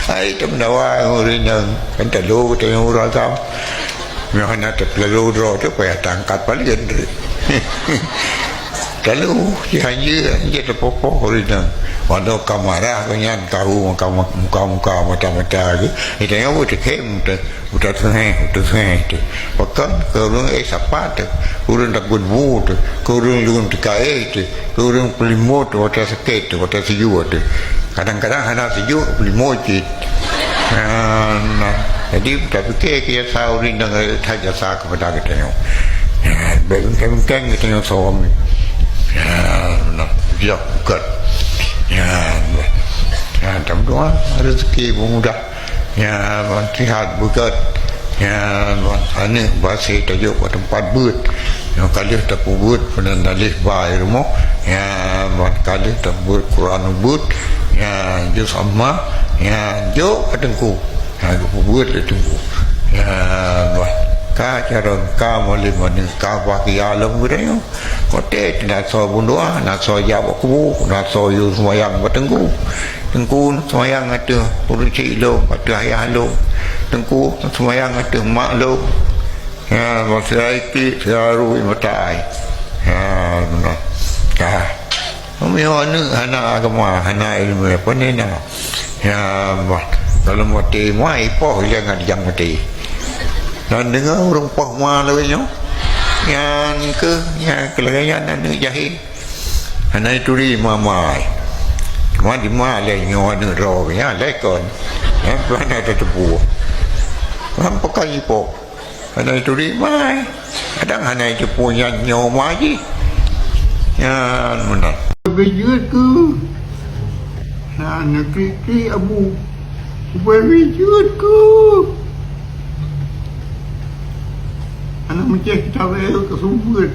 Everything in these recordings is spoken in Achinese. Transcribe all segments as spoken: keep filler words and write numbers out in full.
Hai, teumeudawa ngon ureueng inong, kan talu geutanyoe ureueng agam. Nyoe hana teupeulalu droe teuh payah tangkat palien. Talu, si hanjeuet, hanjeuet teupoh-poh ureueng inong. Walau ka marah geuh nyan, ka hu muka-muka, mata-mata geuh. Geutanyoe beuteukhém teuh. Utak sungai, utak sungai tu. Pakon, keu ureueng, eh, sapat tu. Keu ureueng takot bu tu. Keu ureueng lôn teuka, eh, tu. Keu ureueng peulimot tu, watèe sakét tu, watèe seujok tu. Kadang-kadang hana seujok, peulimot cit. Nah, nah. Jadi, tapike keu jasa ureueng nyang that jasa keupada geutanyoe. Ya, bèk bengkeng-bengkeng geutanyoe suami. Ya, nah. Bijak bukan. Ya, nah. Ya, tam doa rezeki peumudah. Nyan ban sihat beugét. Nyan ban aneuk base tajok bak teumpat beuet. Nyoe ka lheueh tapeubeuet peunan daleh ba i rumoh. Nyan ban ka lheueh tapeubeuet Quran ubeuet. Nyan jus amma. Nyan jok bak teungku. Nyan geupeubeuet lé teungku. Nyan ban ka carông, ka molem aneuk, ka bahagia lom geutanyoe. Kote teuh na soe bunoe, na soe jak bak kubu, na soe yue seumayang bak teungku. Teungku seumayang ateueh ureueng chik lôn, ateueh ayah lôn. Teungku seumayang ateueh mak lôn. Ya, masa itik selalu mata ai. Ya, beuna. Ka. Meunyoe aneuk hana agama, hana ileumèe, pane na. Ya, bah. Kalau maté, mai poh jangan, jangan maté. Dan deungoe ureueng poh ma lagèe nyoe. Nyan keuh, nyan keuh lagèe nyan aneuk jahé. Hana ituri ma-ma. Cuma di ma lé nyoe aneuk droe nyan lé kon. Nyan pih hana tateupeue. Lam pekan ipoh. Hana ituri ma. Kadang hana iteupeue nyan nyoe ma jih. Nyan meunan. Beujeuet keuh. Nah, neuklik-klik abu. Ubé beujeuet keuh. Aneuk meucéh kitab, eh, ka seumeubeuet.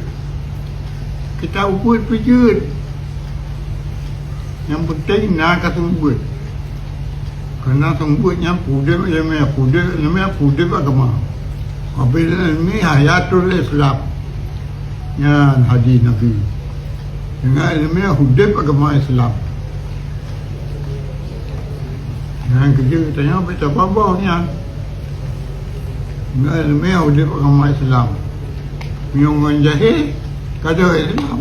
Kitab ubeuet beujeuet. Nyang peunteng na ka seumeubeuet. Kareuna seumeubeuet nyan peudeuh ileumèe, peudeuh ileumèe, peudeuh agama. Wabil ilmi hayatul Islam. Nyan hadis Nabi. Deungon ileumèe udép agama Islam. Nyan keujeuet geutanyoe bèk tababoh nyan. Deungon ileumèe udép agama Islam. Meunyoe ngon jahé, ka deuh Islam.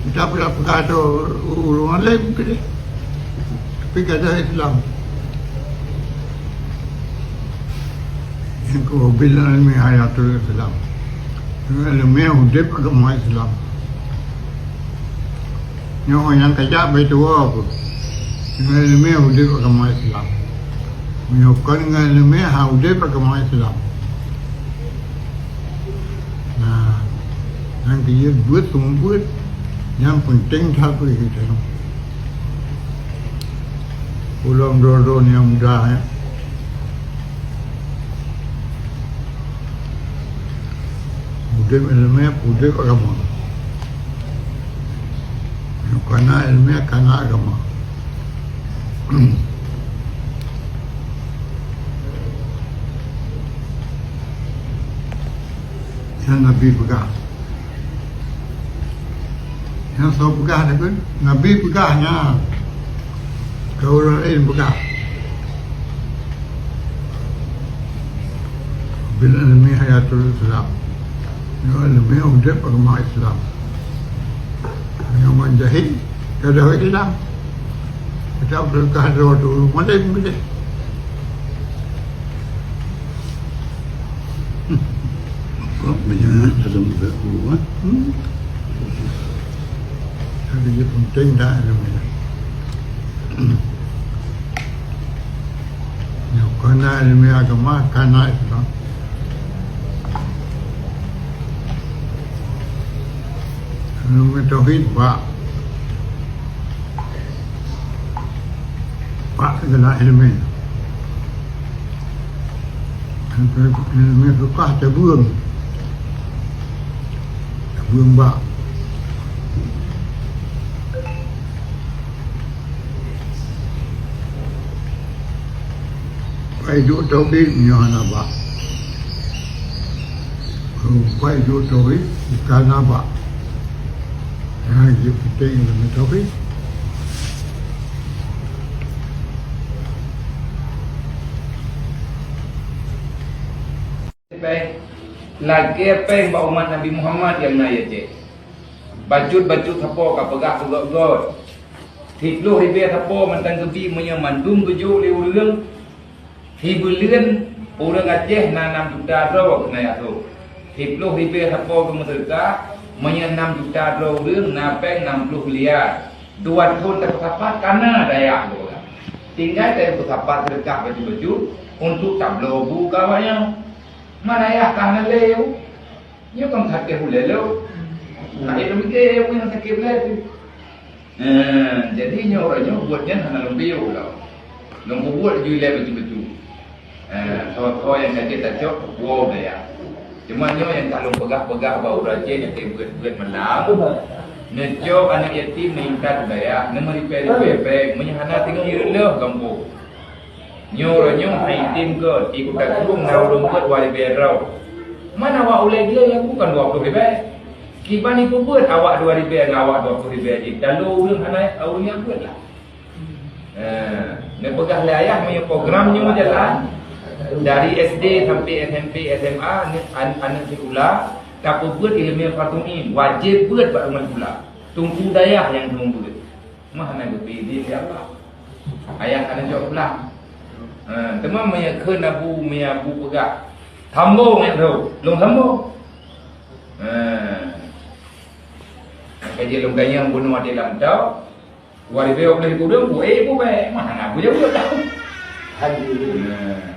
Kita pula peugah tu ureueng alim keudeh. Tapi ka deuh Islam. Nyang keu bil ilmi hayatul Islam. Deungon ileumèe udép agama Islam. Nyoe nyang kajak bai tuwoe keuh. Deungon ileumèe udép agama Islam. Meunyoe kon deungon ileumèe hana udép agama Islam. Nah, nyang keujeuet beuet seumeubeuet nyang peunteng that bagi geutanyoe. Ulôn droe-droe nyang muda, ya. Udép ileumèe, udép agama. Nyang kana ileumèe, kana agama. Nyan Nabi peugah. Nyan soe peugah nyan keuh? Nabi peugah nyan. Keu ureueng laén peugah. Bil ilmi hayatul Islam. Nyoe ileumèe udép agama Islam. Nyoe ngon jahé, ka deuh Islam. Kita berkah droe tu malém keudeh. Kok meunyoe dalam buku, eh? Hmm. Tapi dia penting dah ilmu. Nyoe kana ilmu agama, kana Islam. Ilmu tauhid, bak. Bak segala ilmu. Ilmu fiqah tabeueng. Tabeueng bak. Pai duek tauhid nyoe hana bak. Pai duek tauhid ka hana bak. Nyang jeuet peunteng ilmu tauhid. Péng, lagée péng bak umat Nabi Muhammad nyang na i Aceh. Bacut-bacut sapo ka peugah peugöt-göt. Siplôh ribée sapo mantong geubi, meunyoe mandum geujok lé ureuëng, sibuleuen ureuëng Aceh na nam juta droe keuneuk yah sôk. Siplôh ribée sapo geumeuseudeukah, meunyoe nam juta droe ureuëng na péng nam plôh miliar. Dua thon tapeusapat ka na dayah geupeugah. Tinggai tapeusapat seudeukah bacut-bacut untuk tabloe bu keu awaknyan. Ma dayah ka hana lé, nyoe kan sakét ulée lom. Sakét lom ke, nyang sakét ulée tu. Eh, jadi nyoe uroe nyoe buet nyan hana lôn piôh lom. Lôn peubuet ju ilée bacut-bacut. Eh, soe-soe nyang ka jeuet tacok, woe gaya. Cuma nyoe nyang ka lôn peugah-peugah bak ureuëng Aceh nyang keu beuet-beuet malam. Neucok aneuëk yatim neuintat u dayah, neumeuripée-ripée péng, meunyoe hana teungoh jeuet lheueh gampông. Nyoe uroe nyoe hai yatim göt, i Kuta Krueng na ureuëng beuet dua ribée droe. Man awak ulée glé nyang bukan dua ploh ribée. Kiban ipeubuet awak dua ribée ngon awak dua ploh ribée jih, talo ureuëng hana ureuëng nyang beuet lah. Eh, neupeugah lé ayah meunyoe program nyoe jalan, dari S D sampai S M P, S M A, aneuëk, an-, aneuëk sikula, tapeubuet ileumèe fardu ain, wajéb beuet bak rumoh sikula. Teungku dayah nyang teungoh beuet. Mah hana geubri idhin lé Allah. Ayah hana jok pulang. Eh, teuma meunyoe kheun abu, meunyoe abu peugah, "Sambong, ya, bro. Lôn sambong." Eh. Ka jeuet lôn tanyong bunoe watèe lam tau. Dua ribèe dua ploh ribu dong, bu, eh, bu, bèk. Mah hana bu jaweueb tau. Haji. Nah.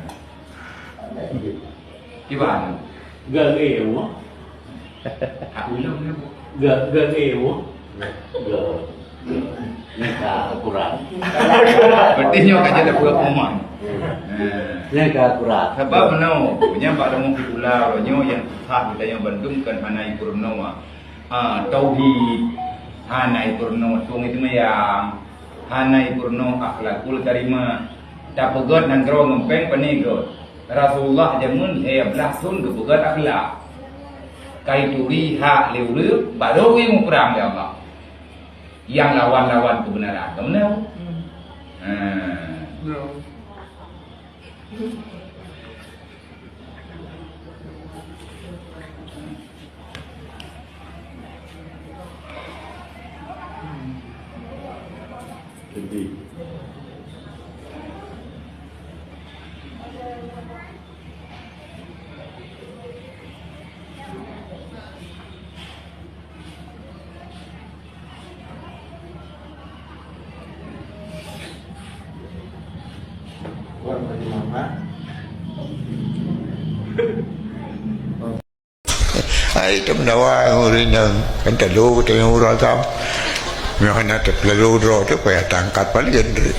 Kiban. Gak, eh, bu. Aku bilang dia, bu. Gak, gak, eh, bu. Gak. Nyang ka kurang. Berarti nyoe ka jadi budak rumah. Nah. Nyang ka kurang. Sebab meunoe, nyan bak rumoh sikula, nyoe nyang susah geutanyoe bandum kan hana ipeurunoe. Ha, tauhid, hana ipeurunoe tueng seumayang, hana ipeurunoe akhlakul karimah. Tapeugöt nanggroe ngon péng pane göt. Rasulullah jameun lhèe blah thon geupeugöt akhlak. Ka ituri hak lé ureueng, barô geumuprang lé Allah. Nyang lawan-lawan keubeunaran, ka meunoe. Hmm. Ha. Ya. Hai, teumeudawa ureueng inong, kan talo geutanyoe ureueng agam. Nyoe hana teupeulalo droe teuh payah tangkat palian teuh.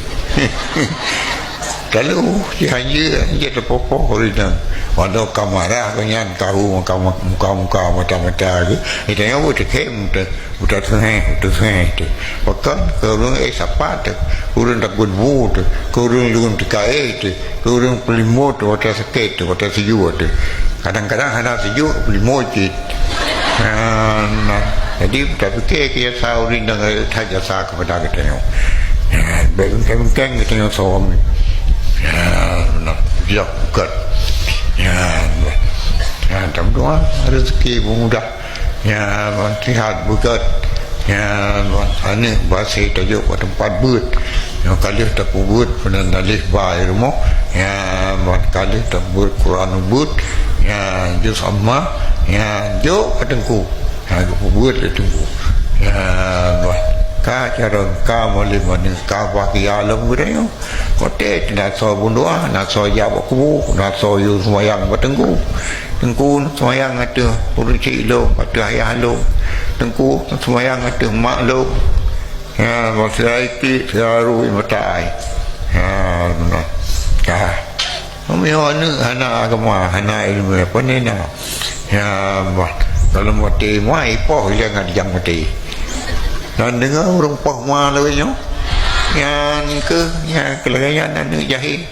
Talo, jihanjeuet, hanjeuet teupoh-poh ureueng inong. Walau ka marah geuh nyan, ka hu muka-muka, mata-mata geuh. Geutanyoe beuteukhem teuh. Utak sengeh, utak sengeh teuh. Pakon keu ureueng, eh, sapa teuh? Keu ureueng takot bu teuh, keu ureueng lôn teuka, eh, teuh, keu ureueng peulimot teuh, watèe sakét teuh, watèe sijuek teuh. Kadang-kadang hana sijuek, peulimot cit. Nah, nah. Jadi, tapike keu jasa ureueng nyang that jasa keupada geutanyoe. Nah, bèk bungkeng-bungkeng geutanyoe som. Nah, nah, jak bukan. Nah, nah, tam doa rezeki peumudah. Nyan, ban sihat beugöt. Nyan, ban aneuk base tajok bak teumpat beuet. Nyoe ka lheueh tapeubeuet peunan daleh ba i rumoh. Nyan, ban ka lheueh tapeubeuet Quran ubeuet. Nyan, jus amma. Nyan, jok bak teungku. Nyan, geupeubeuet lé teungku. Nyan, ban ka carông, ka malem aneuk, ka bahagia lom geutanyoe. Watèe na soe bunoe, na soe jak bak kubu, na soe yue seumayang bak teungku. Teungku seumayang ateueh ureueng chik lôn, ateueh ayah lôn. Teungku seumayang ateueh mak lôn. Ya, masa iték selalu mata ai. Ya, beuna. Ya. Meunyoe aneuk hana agama, hana ileumèe, pane na? Ya, bah, dalam watèe mai poh jangan jang maté. Dan deungoe ureueng poh ma lagèe nyoe. Nyan keuh, nyan keuh lagèe nyan aneuk jahé.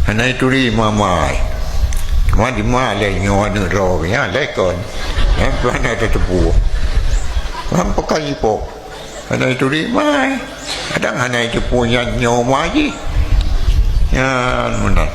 Hana ituri ma-ma. Ma di ma lé nyoe aneuk droe nyan lé kon. Nyan hana tateupeue. Lam pekan ipoh. Hana ituri ma. Kadang hana iteupeue nyan nyoe ma jih. Nyan meunan.